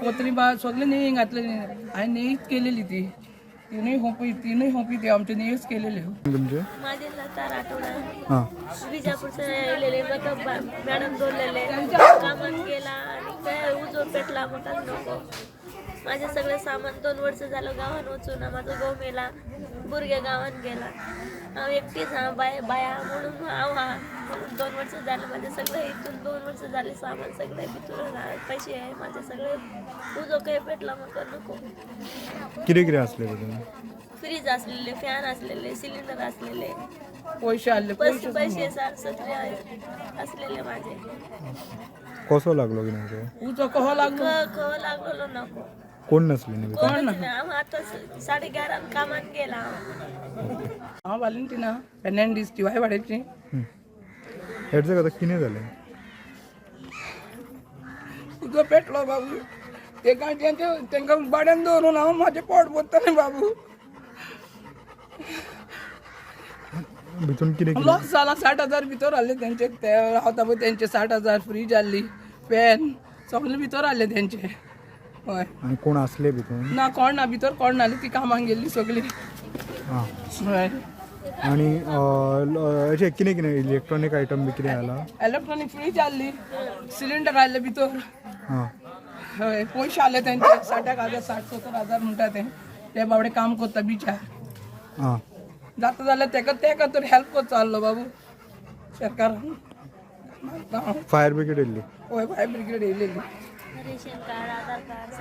कोत्री बा सगळे नेयी घातलेली. हांवें नेयीच केलेली ती. तिनूय खोंपी, तिनूय खोंपी ती आमची नेयीच केलेली. तुमचे? माझे लता राठोडा. हां. विजापूरचं येयलेले. म्हाका मॅडम दवरलेले. कामात गेला आणि काय उजो पेटला. म्हाका नको. माझे सगळे सामान 2 वर्ष झालं गावान वचून. माझो घोव मेला, भुरगे गावान गेला. हांव एकटीच हा बाय बाया म्हणून हांव हा म्हणून 2 वर्ष झालं. माझे सगळे इथून 2 वर्ष झाले सामान सगळे भितून हा, पैसे आहे माझे सगळे. उजो काही पेटला, म्हाका नको. कितें कितें आसलें तितून? फ्रीज असलेले, फॅन असलेले, सिलेंडर असलेले. पयशे आहले. पैसे पयशे. पैसे 60-70 असलेले माझे. कसो लागलो कितें तो? उजो कहो लागलो? खो लागलो नको. कोण नासले न्ही भितर? कोणच नाही. हांव आता 11:30 कामान गेला हांव. हांव वालेंटिना फेर्नांडीस, टिवाय वाड्याची. हेडचं आतां कितें जालें? उजो पेटलो बाबू. तेका तेंचे तेंकां भाड्यान दवरून हांव म्हाजें पोट भरतलें बाबू. भितून कितें कितें? लॉस जाला. 60,000 भितर आहले तेंचे. ते रावता पळय तेंचे 60,000, फ्रीज आहली, फॅन सगळे भितर आहले तेंचे, हय. आनी कोण आसले भितून? ना, कोण ना भितर, कोण नासली. ती कामाक गेल्ली सगळी. हां. हय. आनी अशें कितें कितें इलेक्ट्रॉनीक आयटम बी कितें आला? इलेक्ट्रॉनीक फ्रीज आहली, सिलिंडर आहले भितर. हां. हय, पयशे आहले तेंचे 60 एक हजार, 60-70 हजार म्हणटा ते. ते बाबडे काम करता बिचार. हां. जाता जाल्यार तेका तेका तर हेल्प करचो आहलो बाबू सरकारान. फायर ब्रिगेड येयल्ली? हय, फायर ब्रिगेड येयलेली. रेशन कार्ड, आधार कार्ड.